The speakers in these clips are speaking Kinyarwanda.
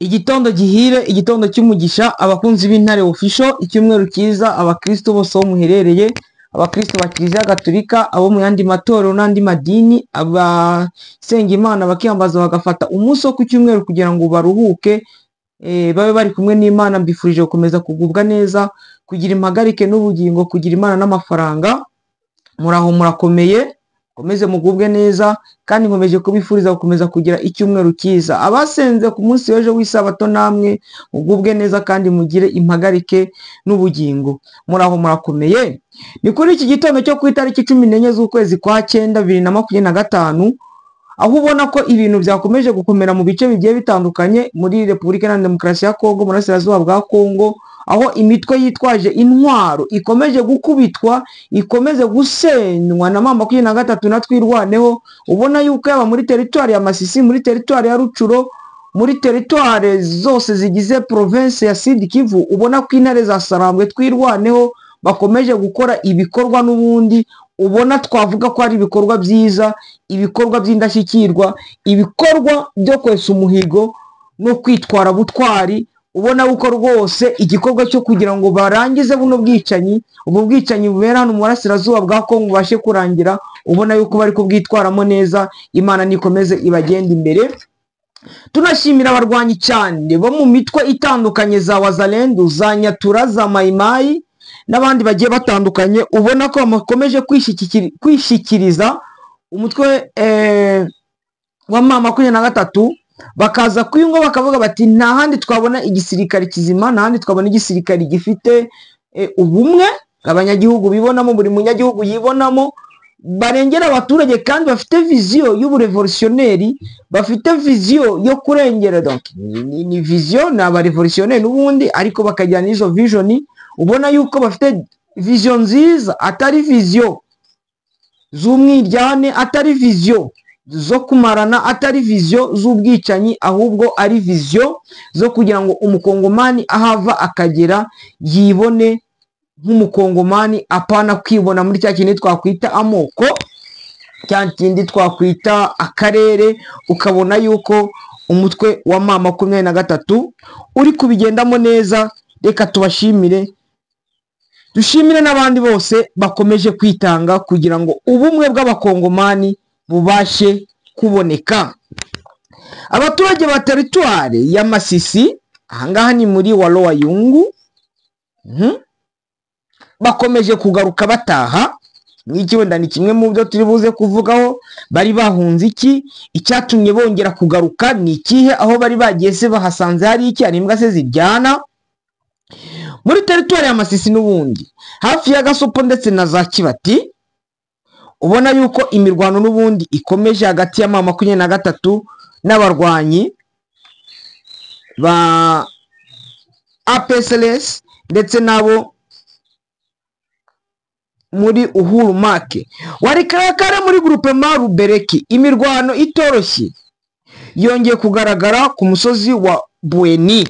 Igitondo gihire, igitondo cy'umugisha, abakunzi b'Intare Official, icyumweru cyiza, abakristo bose aho muherereye, abakristo ba Kiliziya Gatolika, abo mu yandi matorero n'andi madini, abasenga Imana bakiyambaza bagafata umunsi wo ku cyumweru kugira ngo baruhuke, babe bari kumwe n'Imana. Mbifurije gukomeza kugubwa neza, kugira impagarike n'ubugingo, kugira Imana n'amafaranga. Muraho murakomeye, mukomeze mugubwe neza, kandi nkomeje kubifuriza gukomeza kugira icyumweru cyiza. Abasenze ku munsi w'ejo w'isabato namwe mugubwe neza kandi mugire impagarike n'ubugingo. Muraho murakomeye. Ni kuri iki gitondo cyo ku itariki 14 z'ukwezi kwa 9 2025, aho ubona ko ibintu byakomeje gukomera mu bice bigiye bitandukanye muri Repubulika Iharanira Demokarasi ya Kongo, mu Burasirazuba bwa Kongo, aho imitwe yitwaje intwaro ikomeje gukubitwa, ikomeze gusenywa na M23 na Twirwaneho. Ubona yuko yaba muri teritwari ya Masisi, muri teritwari ya Rucuro, muri teritwari zose zigize province ya Sud Kivu, ubona ko intare za Sarambwe Twirwaneho bakomeje gukora ibikorwa n'ubundi ubona twavuga ko ari ibikorwa byiza, ibikorwa by'indashyikirwa, ibikorwa byo kwesa umuhigo no kwitwara butwari. Ubona yuko rwose igikorwa cyo kugira ngo barangize buno bwicanyi, ubu bwicanyi bubera hano mu burasirazuba bwa Kongo bubashe kurangira, ubona yuko bari kubwitwaramo neza. Imana nikomeze ibagenda imbere. Tunashimira abarwanyi cyane bo mu mitwe itandukanye za Wazalendu, za Nyatura, za Mayimayi n'abandi bagiye batandukanye, ubona ko bakomeje kwishikiriza umutwe wa M23, bakaza kwiyunga bakavuga bati nta handi twabona igisirikare kizima, nta handi twabona igisirikare gifite ubumwe abanyagihugu bibonamo, buri munyagihugu yibonamo, barengera abaturage kandi bafite vision y'uburevolutionneri, bafite vision yo kurengera. Donc ni vision, ni abarevolutionneri n'ubundi, ariko bakagira n'izo vision, ubona yuko bafite vision nziza, atari vision z'umwiryane, atari vision zo kumarana, atari vision z'ubwicanyi, ahubwo ari vision zo kugira ngo umukongomani ahava akagera yibone nk'umukongomani, apana kwibona muri cya kindi twakwita amoko, cya kindi twakwita akarere. Ukabona yuko umutwe wa M23 uri kubigendamo neza. Reka tubashimire, dushimire n'abandi bose bakomeje kwitanga kugira ngo ubumwe bw'abakongomani bubashe kuboneka. Abaturage ba teritwari ya Masisi, ahangaha ni muri Walowa Yungu, bakomeje kugaruka bataha. N'iki wenda ni kimwe mu byo turi buze kuvugaho. Bari bahunze iki? Icyatumye bongera kugaruka ni ikihe? Aho bari bagiye se bahasanze hari iki? Hari imbwa se ziryana? Muri teritwari ya Masisi n'ubundi hafi ya Gasopo ndetse na za Kibati, ubona yuko imirwano n'ubundi ikomeje hagati ya M23 n'abarwanyi ba APSLS ndetse nabo muri Uhuru Make Warikarakare muri groupement Rubereki. Imirwano itoroshye yongeye kugaragara ku musozi wa Bweni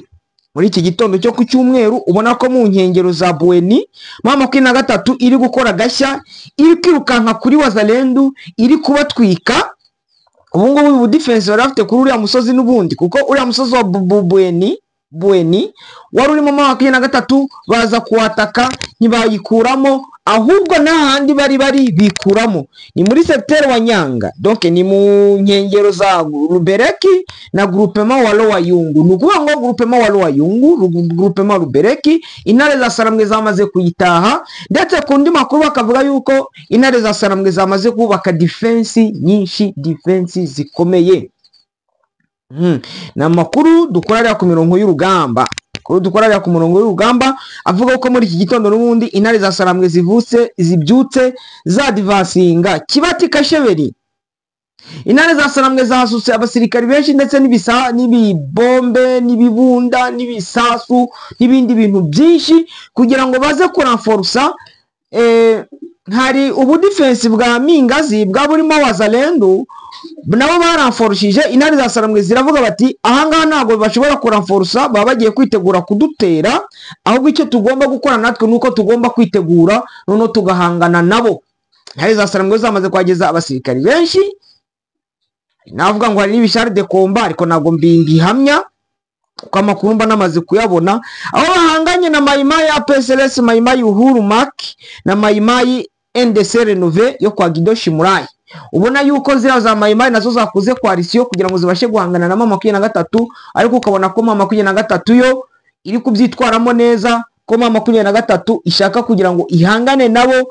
muri iki gitondo cyo ku cyumweru. Ubona ko mu nkengero za Bweni M23 iri gukora gashya, iri kwirukanka kuri Wazalendu, iri kubatwika. Ubu ngubu ubu defense bari bafite kuri uriya musozi n'ubundi, kuko uriya musozi wa Bweni wari urimo M23, baza kuwataka ntibayikuramo, ahubwo n'ahandi bari bikuramo. Ni muri secteur wa Nyanga, donc ni mu nkengero za Rubereki na groupement wa Lowa Yungu. Ni ukuvuga ngo groupement wa Lowa Yungu, groupement Rubereki, intare za Sarambwe zamaze kuyitaha, ndetse ku ndi makuru bakavuga yuko intare za Sarambwe zamaze kubaka defense nyinshi, defense zikomeye. Ni amakuru dukora ku mirongo y'urugamba. Dukora ku murongo w'urugamba avuga ko muri iki gitondo n'ubundi intare za Sarambwe zivutse zibyutse zadivasinga Kibati Kasheberi. Intare za Sarambwe zahasutse abasirikari benshi ndetse n'ibibombe n'ibibunda n'ibisasu n'ibindi bintu byinshi kugira ngo baze kuranforsa. Hari ubu defense bwa Mingazi bwa burimo Wazalendu, nabo baranforushije. Intare za Sarambwe ziravuga bati ahangaha ntabwo bashobora kuranforusa, baba bagiye kwitegura kudutera, ahubwo icyo tugomba gukora natwe nuko tugomba kwitegura noneho tugahangana nabo. Intare za Sarambwe zamaze kwageza abasirikari benshi, navuga ngo hari n'ibishari de combat, ariko ntabwo mbihamya. Kuko amakuru mba namaze kuyabona, aho bahanganye na Mayimayi ya PSLS, Mayimayi Uhuru Mark na Mayimayi NDC Renove yo kwa Gido Shimurayi. Ubona yuko ziriya za Mayimayi nazo zakuze coalition kugira ngo zibashe guhangana na M23, ariko ukabona ko M23 yo iri kubyitwaramo neza, ko M23 ishaka kugira ngo ihangane nabo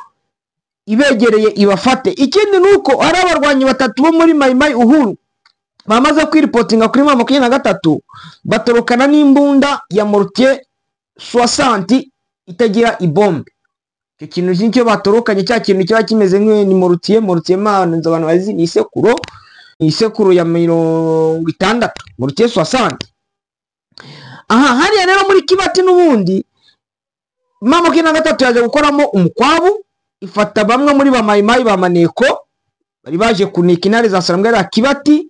ibegereye ibafate. Ikindi nuko ari abarwanyi batatu bo muri Mayimayi Uhuru bamaze kwiripotinga kuri M23, batorokana n'imbunda ya mortier 60 itagira ibombe. Icyo kintu cy'icyo batorokanye, cya kintu kiba kimeze nk'ini mortier, mortier man nzo abantu bazi ni isekuro, ni isekuro ya 60, mortier 60. Aha hariya rero muri Kibati n'ubundi M23 yaje gukoramo umukwabu, ifata bamwe muri ba Mayimayi ba Maneko bari baje kunika intare za Sarambwe ya Kibati,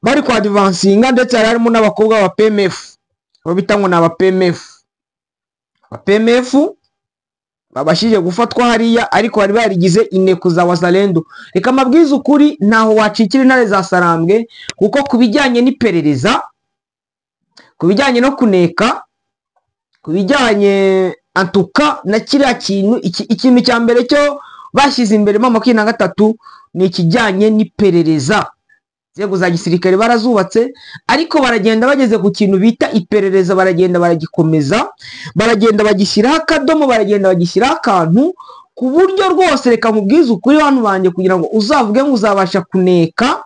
bari kwa advancinga, ndetse hari harimo n'abakobwa ba PMF, abo bita ngo ni aba PMF. Aba PMF babashije gufatwa hariya, ariko bari barigize inteko za Wazalendo. Reka mabwize ukuri, ntaho wacikira intare za Sarambwe, kuko kubijyanye n'iperereza, kubijyanye no kuneka, kubijyanye antuka na kiriya kintu, ikintu cya mbere cyo bashyize imbere M23 ni ikijyanye n'iperereza. Inzego za gisirikare barazubatse, ariko baragenda bageze ku kintu bita iperereza, baragenda baragikomeza, baragenda bagishyiraho akadomo, baragenda bagishyiraho akantu, ku buryo rwose reka mubwize ukuri bantu banjye, kugira ngo uzavuge ngo uzabasha kuneka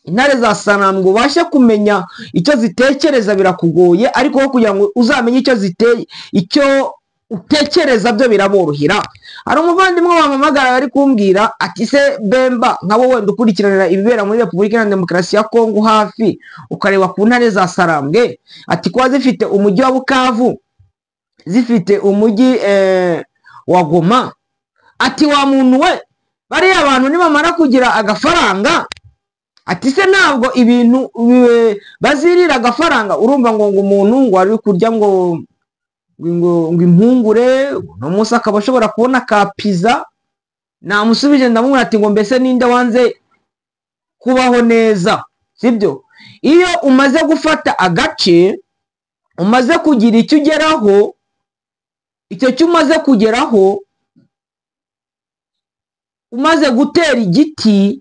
intare za Sarambwe, ubashe kumenya icyo zitekereza birakugoye, ariko kugira ngo uzamenye icyo ziteye, icyo utekereza byo biraborohera. Hari umuvandimwe wampamagara ari kumbwira ati se Bemba, nkabo wenda ukurikiranira ibibera muri Repubulika Iharanira Demokarasi ya Kongo hafi, ukareba ku ntare za Sarambwe, ati kuba zifite umujyi wa Bukavu, zifite umujyi wa Goma, ati wa muntu we, bariya abantu nibamara kugira agafaranga, ati se ntabwo ibintu bazirira agafaranga. Urumva ngo umuntu ngo ari kurya ngo ngo impungure, no munsi akaba ashobora kubona ka pizza. Namusubije ndamubwira ati ngo mbese ninde wanze kubaho neza, sibyo? Iyo umaze gufata agace, umaze kugira icyo ugeraho, icyo cyo umaze kugeraho, umaze gutera igiti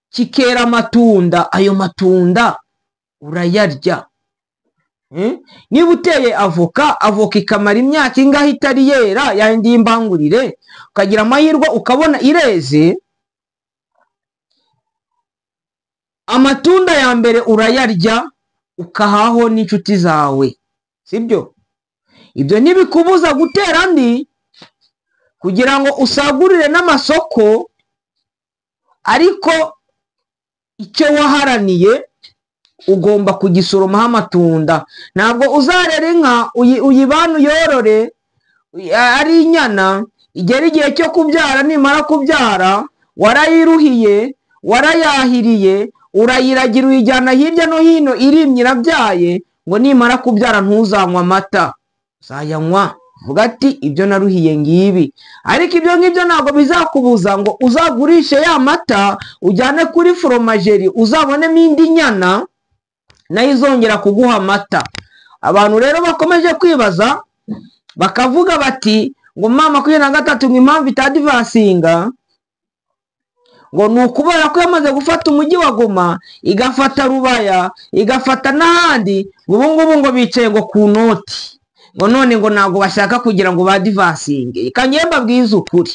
kikera amatunda, ayo matunda urayarya. Niba uteye avoka, avoka ikamara imyaka ingahe itari yera, yandi y'imbangurire, ukagira amahirwe ukabona ireze, amatunda ya mbere urayarya, ukahaho n'inshuti zawe, sibyo? Ibyo ntibikubuza gutera andi kugira ngo usagurire n'amasoko, ariko icyo waharaniye ugomba kugisoromaho amatunda. Ntabwo uzarera inka uyibane uyorore ari inyana, igera igihe cyo kubyara, nimara kubyara warayiruhiye, warayahiriye, urayiragira, uyijyana hirya no hino, irimye irabyaye, ngo nimara kubyara ntuzanywa amata, uzayanywa vuga ati ibyo naruhiye ngibi. Ariko ibyo ngibyo ntabwo bizakubuza ngo uzagurishe ya mata ujyane kuri fromagerie, uzabonemo indi nyana nayo izongera kuguha amata. Abantu rero bakomeje kwibaza bakavuga bati ngo M23 ngo impamvu itadivansinga ngo ni ukubera ko yamaze gufata umujyi wa Goma, igafata Rubaya, igafata n'ahandi, ngo ubu ngubu ngo bicaye ngo ku noti, ngo none ngo ntabwo bashaka kugira ngo badivansinge. Reka njye mbabwize ukuri,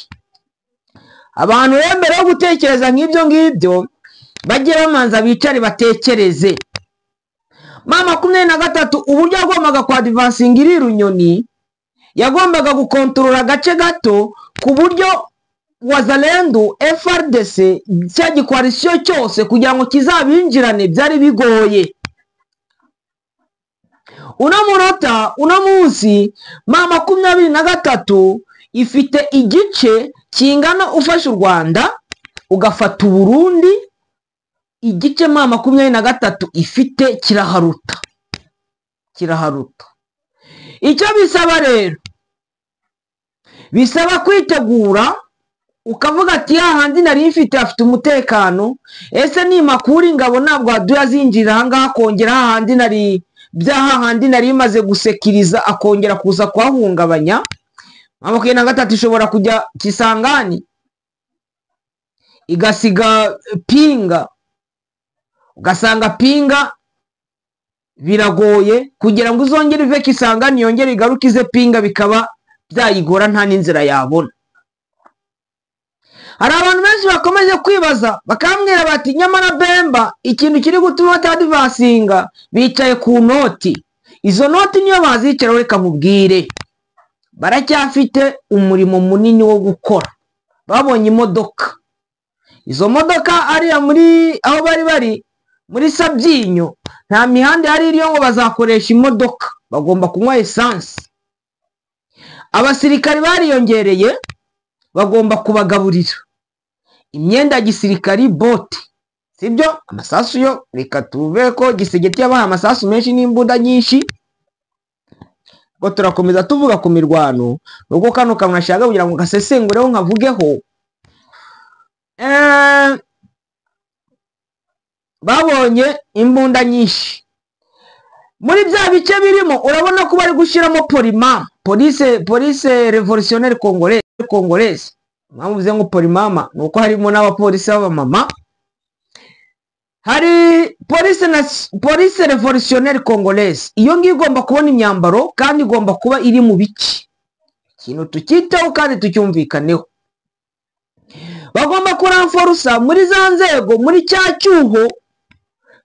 abantu rero mbere yo gutekereza nk'ibyo ngibyo bajye bamanza bicare batekereze. M23 uburyo yagombaga kwa advancinga iri Runyoni, yagombaga gukontorora agace gato ku buryo Wazalendo, FRDC, cya gikoalisiyo cyose kugira ngo kizabinjirane byari bigoye. Uno munota, uno munsi M23 ifite igice kingana, ufashe u Rwanda ugafata Burundi, igice M23 ifite kiraharuta, kiraharuta. Icyo bisaba rero, bisaba kwitegura, ukavuga ati hahandi nari mfite afite umutekano, ese nimakura ingabo ntabwo aduya zinjira ahangaha kongera hahandi bya hahandi nari imaze gusekiriza akongera kuza kuhahungabanya. M23 ishobora kujya Kisangani igasiga Pinga, ugasanga Pinga biragoye kugira ngo uzongere ive Kisangani yongere igarukize Pinga, bikaba byayigora nta n'inzira yabona. Hari abantu benshi bakomeje kwibaza bakambwira bati nyamara Bemba ikintu kiri gutuma batadivansinga bicaye ku noti. Izo noti niyo bazicara, reka nkubwire, baracyafite umurimo munini wo gukora. Babonye imodoka, izo modoka ariya muri aho bari bari muri Sabyinyo nta mihanda yari iriyo ngo bazakoresha imodoka, bagomba kunywa essence. Abasirikari bariyongereye, bagomba kubagaburira imyenda ya gisirikari, bote, sibyo? Amasasu yo reka tuve ko Gisegeti yabaha amasasu menshi n'imbunda nyinshi. Ngo turakomeza tuvuga ku mirwano, nuko kano kamwe ashaka kugira ngo gasesengureho nkavugeho. Babonye imbunda nyinshi muri bya bice birimo, urabona ko bari gushyiramo polimama, police revolutionnaire congolaise. Mpamvu ngo polimama nuko harimo n'abapolisi b'abamama. Hari police revolutionnaire congolaise, iyo ngiyo igomba kubona imyambaro kandi igomba kuba iri mu bice. Ikintu tukiteho kandi tucyumvikaneho, bagomba kuramforusa muri za nzego, muri cya cyuho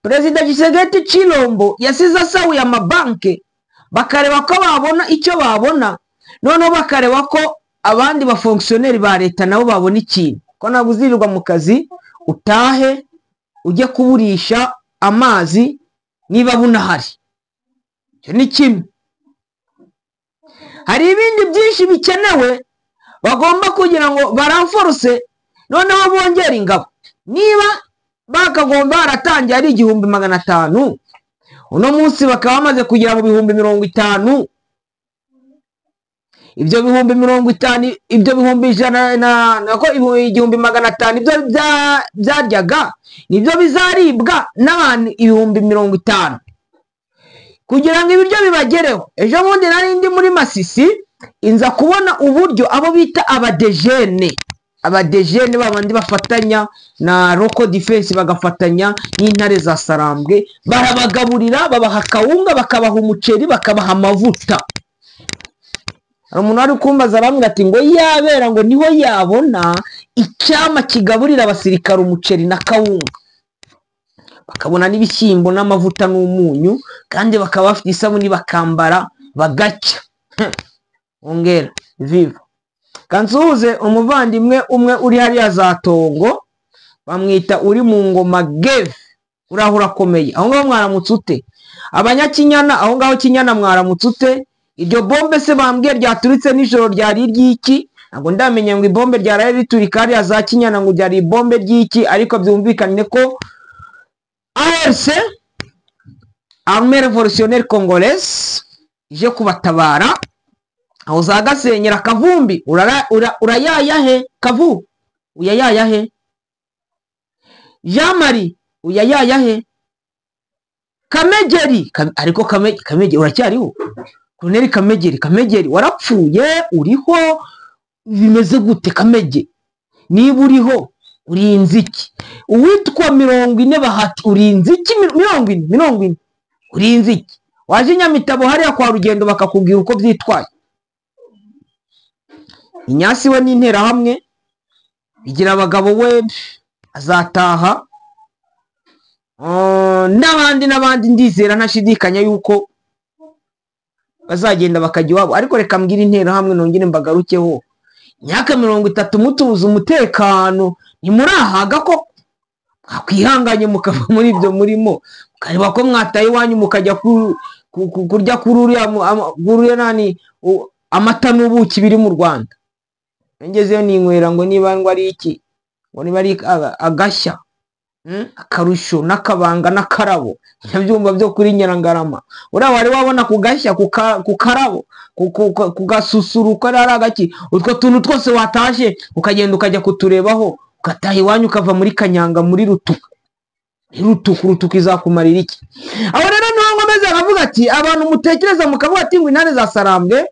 Perezida Tshisekedi Tshilombo yasize asahuye amabanke, bakareba ko babona icyo babona, noneho bakareba ko abandi bafonctionnaire ba leta nabo babona ikintu. Ko ntabwo uzirirwa mu kazi utahe ujye kuburisha amazi niba bunahari. Icyo ni kimwe. Hari ibindi byinshi bikenewe bagomba kugira ngo baramforuse, noneho bongere ingabo. Niba bakagomba baratangiye ari 1500, uno munsi bakaba bamaze kugera mu 50,000. Ibyo 50,000, ibyo 100,000 nako 1500 ibyo byaryaga nibyo bizaribwa n'abantu 50,000 kugira ngo ibiryo bibagereho. Ejo bundi nari ndi muri Masisi, inza kubona uburyo abo bita abadejene, abadejene babandi bafatanya na Roko Defense, bagafatanya n'intare za Sarambwe, barabagaburira, babaha kawunga, bakabaha umuceri, bakabaha amavuta. Hari umuntu wari kumbaza arambwira ati ngo yabera ngo niho yabona icyama kigaburira abasirikare umuceri na kawunga, bakabona n'ibishyimbo n'amavuta n'umunyu, kandi bakaba bafite isabuni bakambara bagacya. Ongera viva. Kansuhuze umuvandimwe umwe uri hariya za Tongo, bamwita uri mu ngoma Geve, uraho urakomeye. Aho ngaho mwaramutse ute? Abanyakinyana aho ngaho Kinyana mwaramutse ute? Iryo bombe se bambwiye ryaturitse nijoro ryari iry'iki? Ntabwo ndamenya ngo ibombe ryaraye riturika hariya za Kinyana ngo ryari ibombe ry'iki, ariko byumvikane ko ARC, Armée Révolutionnaire Congolaise, ije kubatabara. Aho za Gasenyera Kavumbi, urayaya he Kavu? Uyayaya he? Jean Marie uyayaya he? Kamegeri, ariko Kamegeri uracyariho? Colonel Kamegeri, Kamegeri warapfuye uriho bimeze gute Kamege? Niba uriho urinze iki? Uwitwa 40 Bahati urinze iki? 40 urinze iki? Waje Nyamitabo hariya kwa Rugendo bakakubwira uko byitwaye. Inyasi we n'intera hamwe bigira abagabo we azataha, n'abandi n'abandi, ndizera ntashidikanya yuko bazagenda bakajya iwabo. Ariko reka mbwira intera hamwe nongere mbagarukeho. Imyaka 30 mutubuza umutekano, ntimurahaga ko mwakwihanganye mukava muri ibyo murimo, mukareba ko mwataye iwanyu mukajya kurya kuri nani amata n'ubuki biri mu Rwanda. Ngezeyo ninywera ngo niba ngo ari iki, ngo niba ari agashya, akarusho n'akabanga n'akarabo, ibyumba byo kuri Nyirangarama. Uriya wari wabona ku gashya, ku karabo, ku gasusuruko ari agaki, utwo tuntu twose watashe ukagenda ukajya kuturebaho, ugataha iwanyu ukava muri Kanyanga muri Rutuku. Rutuku izakumarira iki? Aho rero niho nkomeza Narangiza aravuga ati abantu mutekereza mukavuga ati ngo intare za Sarambwe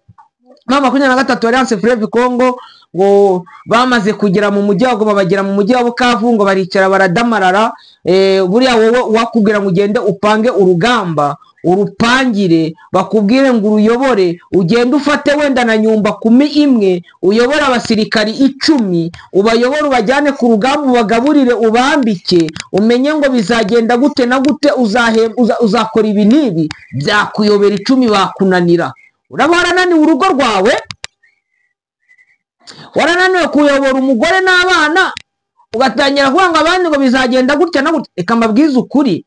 M23 Alliance Fleuve Congo ngo bamaze kugera mu mujyi wa Goma, bagera mu mujyi wa Bukavu ngo baricara baradamarara. Buriya wowe wakubwira ngo ugende upange urugamba urupangire, bakubwire ngo uruyobore, ugende ufate wenda na nyumba kumi imwe, uyobore abasirikari 10, ubayobore ubajyane ku rugamba, ubagaburire, ubambike, umenye ngo bizagenda gute na gute, uzakora ibi n'ibi, byakuyobera 10 bakunanira. Uraba warananiwe urugo rwawe, warananiwe kuyobora umugore n'abana, ugatangira kuvuga ngo abandi ngo bizagenda gutya na gutya. Reka mbabwize ukuri,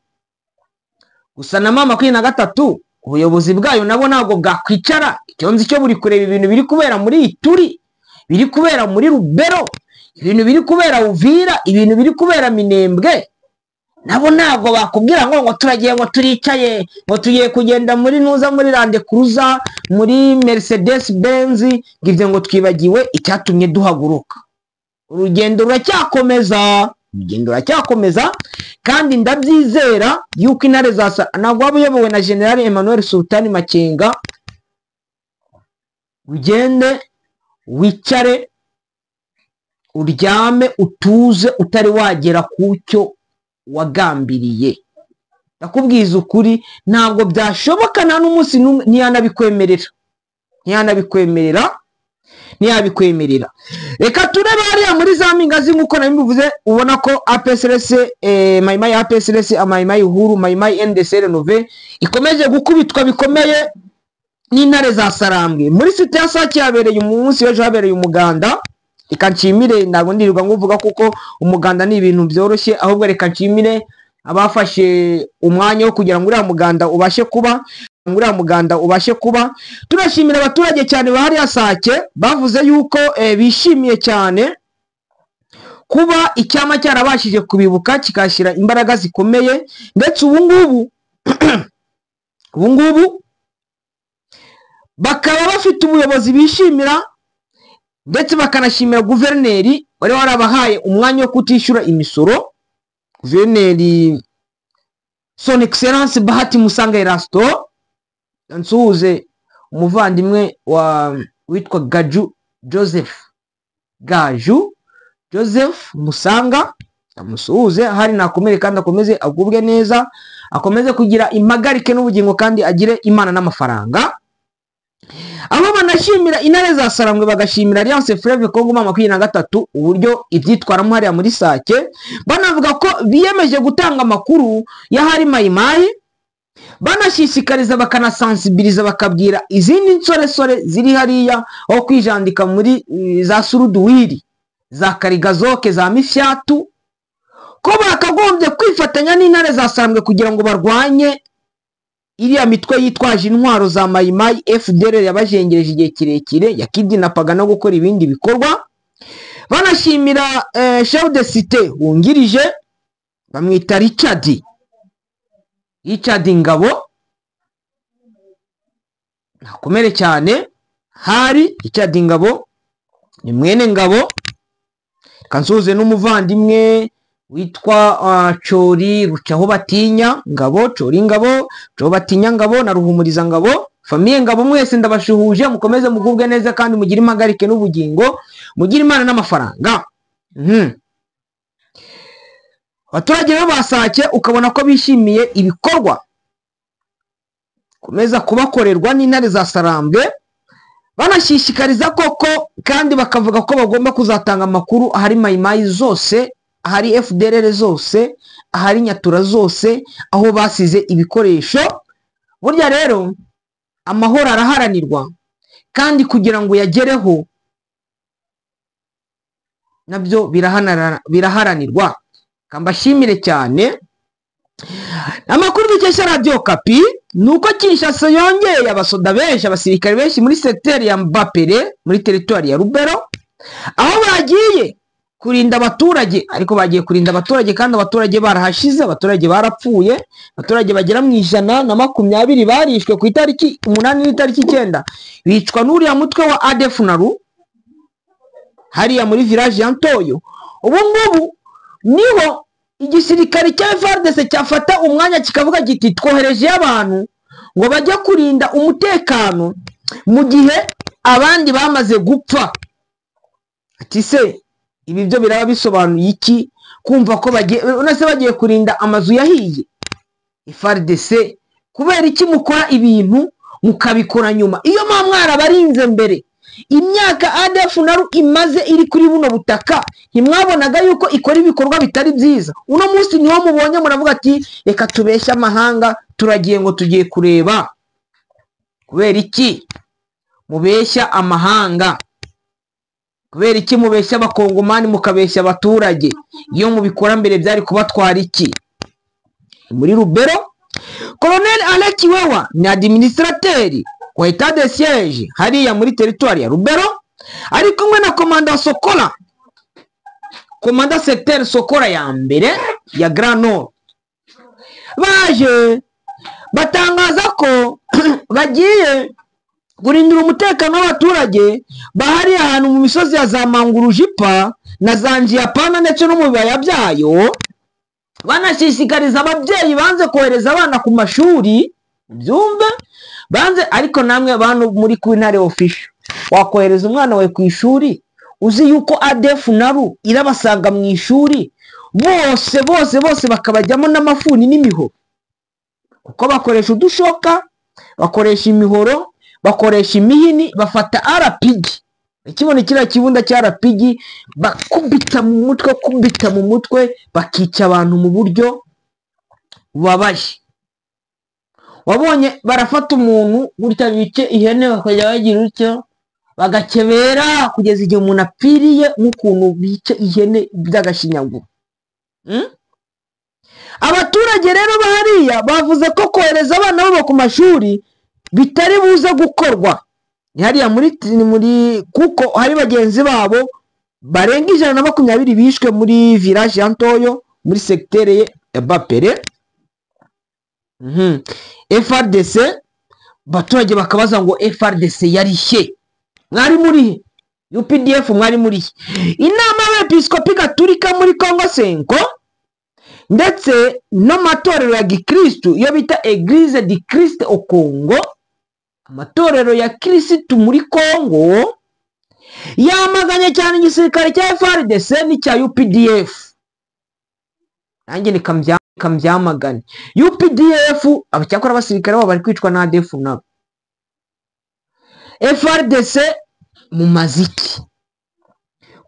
gusa na M23 ubuyobozi bwayo nabo ntabwo bwakwicara. Icyo nzi cyo buri kureba ibintu biri kubera muri Ituri, biri kubera muri Rubero, ibintu biri kubera Uvira, ibintu biri kubera Minembwe. Nabo ntabwo bakubwira ngo turagiye, ngo turicaye, ngo tugiye kugenda muri nuza, muri Land Cruiser, muri Mercedes Benz, ngo ibyo ngo twibagiwe icyatumye duhaguruka. Urugendo ruracyakomeza, urugendo ruracyakomeza, kandi ndabyizera yuko intare za ntabwo waba uyobowe na General Emmanuel Sultani Makenga, ugende wicare uryame utuze utari wagera ku cyo wagambiriye. Ndakubwiza ukuri, ntabwo byashoboka nta n'umunsi n'umwe, ntiyanabikwemerera, ntiyanabikwemerera, ntiyabikwemerera. Reka turebe hariya muri za mpingazi nk'uko nabivuze, ubona ko APSLS, Maimai APSLS, Maimai Uhuru, Maimai NDC Renove ikomeje gukubitwa bikomeye n'intare za Sarambwe. Muri site ya Sake habereye umunsi w'ejo, habereye umuganda. Reka nshimire, ntabwo ndirirwa nguvuga kuko umuganda ni ibintu byoroshye, ahubwo reka nshimire abafashe umwanya wo kugira ngo uriya muganda ubashe kuba, uriya muganda ubashe kuba. Turashimira abaturage cyane bahari Sake, bavuze yuko bishimiye cyane kuba icyama cyarabashije kubibuka kikashyira imbaraga zikomeye, ndetse ubu ngubu bakaba bafite ubuyobozi bishimira, ndetse bakanashimira guverineri wari warabahaye umwanya wo kutishyura imisoro, guverineri Son Excellence Bahati Musanga Erasto. Nsuhuze umuvandimwe wa witwa Gaju Joseph, Gaju Joseph Musanga, amusuhuze hari nakomere kandi akomeze agubwe neza, akomeze kugira impagarike n'ubugingo kandi agire Imana n'amafaranga. Aho banashimira intare za Sarambwe, bagashimira Alliance Fleuve Congo M23 uburyo ibyitwaramo hariya muri Sake, banavuga ko biyemeje gutanga amakuru y'ahari Maimai, banashishikariza bakanasensibiliza, bakabwira izindi nsoresore ziri hariya aho kwijandika muri za Suruduwiri, za Karigazoke, za Mifyatu, ko bakagombye kwifatanya n'intare za Sarambwe kugira ngo barwanye iriya mitwe yitwaje intwaro za Maimai FDLR yabajengereje igihe kirekire, yakidinapaga no gukora ibindi bikorwa. Banashimira chef de cité wungirije bamwita Richard Ngabo, nakomere cyane, hari Richard Ngabo ni mwene Ngabo. Kansuze n'umuvandimwe witwa Chori Rucaho Batinya Ngabo, Chori Ngabo, Rucaho Batinya Ngabo na Ruhumuriza Ngabo, famiye Ngabo, mwese ndabashuhuje, mukomeze mugubwe neza kandi mugire impagarike n'ubugingo, mugire Imana n'amafaranga. Abaturage bo basake ukabona ko bishimiye ibikorwa komeza kubakorerwa n'intare za Sarambwe, banashishikariza koko kandi bakavuga ko bagomba kuzatanga amakuru ahari Maimai zose, ahari FDLR zose, ahari Nyatura zose, aho basize ibikoresho. Burya rero amahoro araharanirwa, kandi kugira ngo yagereho nabyo biraharanirwa. Kambashimire cyane. Amakuru dukesha Radio Kapi nuko Kinshasa yongeye abasoda benshi, abasirikare benshi muri secteur ya Mbapere muri territoire ya Rubero, aho bagiye kurinda abaturage, ariko bagiye kurinda abaturage kandi abaturage barahashize, abaturage barapfuye, abaturage bagera mu 120 barishwe ku itariki 8 n'itariki 9, bicwa n'uriya mutwe wa ADF Naru hariya muri village ya Ntoyo. Ubu ngubu niho igisirikare cya FARDC cyafata umwanya kikavuga kiti twohereje abantu ngo bajye kurinda umutekano mu gihe abandi bamaze gupfa. Ati se ibi byo biraba bisobanuye iki kumva ko bagiye unase bagiye kurinda amazu yahiye? FARDC, kubera iki mukora ibintu mukabikora nyuma? Iyo mwarabarinze mbere, imyaka ADF naru imaze iri kuri buno butaka, ntimwabonaga yuko ikora ibikorwa bitari byiza? Uno munsi niho mubonye muravuga ati reka tubeshye amahanga, turagiye ngo tugiye kureba. Kubera iki mubeshya amahanga? Kubera iki mubeshya abakongomani mukabeshya abaturage? Iyo mubikora mbere byari kubatwara iki? Muri Rubero, Colonel Alain Kiwewa ni administrateur wa état de siège hariya muri territoire ya Rubero, ari kumwe na komanda Sokola, komanda secteur Sokola ya mbere ya Grand Nord. Baje batangaza ko bagiye kurindira umutekano w'abaturage bahari ahantu mu misozi ya za Mangurujipa na za Njiyapana ndetse no mu bibaya byayo, banashishikariza ababyeyi banze kohereza abana ku mashuri, byumve banze. Ariko namwe bantu muri ku Intare Official, wakohereza umwana wawe ku ishuri uzi yuko ADF naru irabasanga mu ishuri bose bose bose bakabajyamo n'amafuni n'imihoro? Kuko bakoresha udushoka, bakoresha imihoro, bakoresha imihini, bafata RPG, ikibona kiriya kibunda cya RPG, bakubita mu mutwe, kubita mu mutwe, bakica abantu mu buryo bubabaje. Wabonye barafata umuntu gutya bice ihene, bakajya bagira utyo bagakebera kugeza igihe umuntu apfiriye, nk'ukuntu bice ihene by'agashinyaguro. Abaturage rero bahariya bavuze ko kohereza abana babo ku mashuri bitari buze gukorwa. Ni hariya muri kuko hari bagenzi babo barenga 120 bishwe muri village ya Ntoyo muri secteur ya Bapere. FARDC, abaturage bakabaza ngo FARDC yari he? Mwari muri he? UPDF mwari muri he? Inama y'Abepiskopi Gatulika muri Congo Senko ndetse n'amatorero ya Gikristu iyo bita Eglise du Christ au Congo, amatorero ya Kirisitu muri Congo, yamaganye cyane igisirikare cya FARDC n'icya UPDF. Nanjye nikambyamagane UPDF, abacyakora abasirikare babo bari kwicwa na ADF nabo. FARDC mu maziki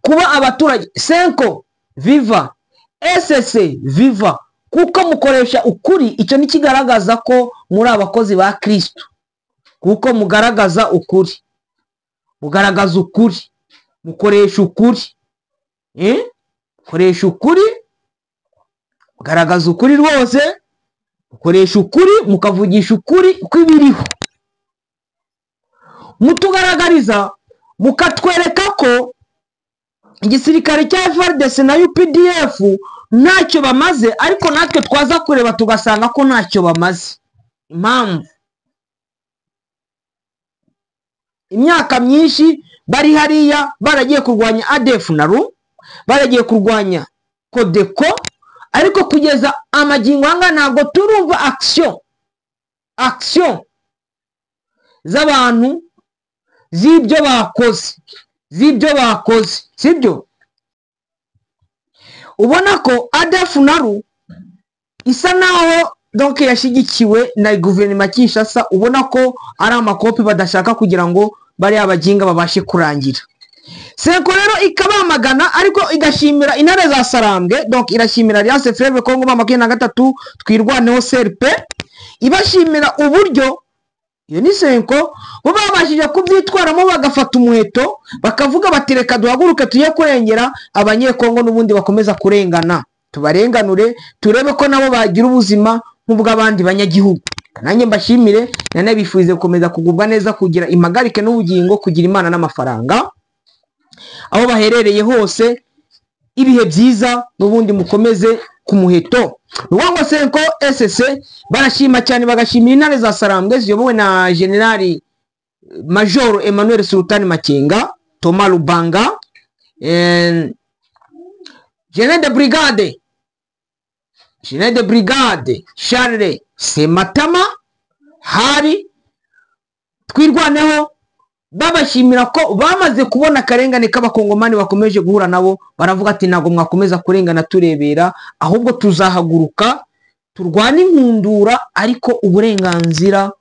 kuba abaturage Senko viva, SSC viva, kuko mukoresha ukuri. Icyo ni kigaragaza ko muri abakozi ba Kristo, kuko mugaragaza ukuri, mugaragaza ukuri, mukoresha ukuri, mukoresha ukuri, mugaragaza ukuri rwose, mukoresha ukuri, mukavugisha ukuri kw'ibiriho, mutugaragariza, mukatwereka ko igisirikare cya FARDC na UPDF ntacyo bamaze, ariko natwe twaza kureba tugasanga ko ntacyo bamaze. Impamvu imyaka myinshi bari hariya baragiye kurwanya ADF naru, baragiye kurwanya Kodeko, ariko kugeza amagingo anga ntabwo turumva action z'abantu z'ibyo bakoze, sibyo? Ubona ko ADF naru isa naho donc yashigikiwe na guverinoma Kinshasa, ubona ko ari amakopi badashaka kugira ngo bari abaginga babashe kurangira. Senko rero ikabamagana, ariko igashimira intare za Sarambwe, donc irashimira Alliance Fleuve Congo 23 twirwaneho CRP, ibashimira uburyo iyo ni Senko bo babashije kubyitwaramo bagafata umuheto bakavuga bati reka duhaguruke tuye kurengera abanyekongo n'ubundi bakomeza kurengana, tubarenganure turebe ko nabo bagira ubuzima nk'ubw'abandi banyagihugu. Nanjye mbashimire, nanabifurize gukomeza kugubwa neza, kugira impagarike n'ubugingo, kugira Imana n'amafaranga aho baherereye hose, ibihe byiza n'ubundi mukomeze ku muheto. Ruwango Senko SSC barashima cyane, bagashimira intare za Sarambwe ziyobowe na General Major Emmanuel Sultan Makenga, Thomas Lubanga, General de Brigade Charles Sematama Hari Twirwaneho babashimira ko bamaze kubona akarengane k'Abakongomani bakomeje guhura nabo, baravuga ati ntabwo mwakomeza kurengana turebera, ahubwo tuzahaguruka turwane inkundura, ariko uburenganzira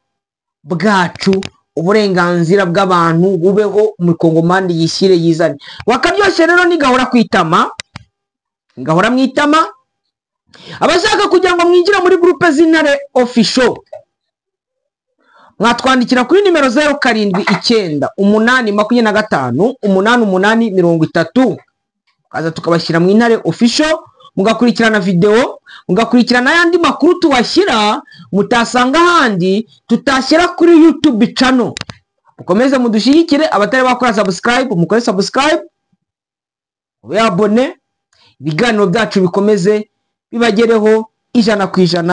bwacu, uburenganzira bw'abantu bubeho, umukongomani yishyire yizane. Wakaryoshye rero ni gahora ku itama, gahora mu itama. Abashaka kugira ngo mwinjire muri groupe z'Intare Official, mwatwandikira kuri nimero 0798258830, kaza tukabashyira mu Intare Official, mugakurikirana video, mugakurikirana n'ayandi makuru tubashyira mutasanga ahandi, tutashyira kuri YouTube channel. Mukomeze mudushyigikire, abatari bakora subscribe mukore subscribe, mube abonné, ibiganiro byacu bikomeze bibagereho 100%.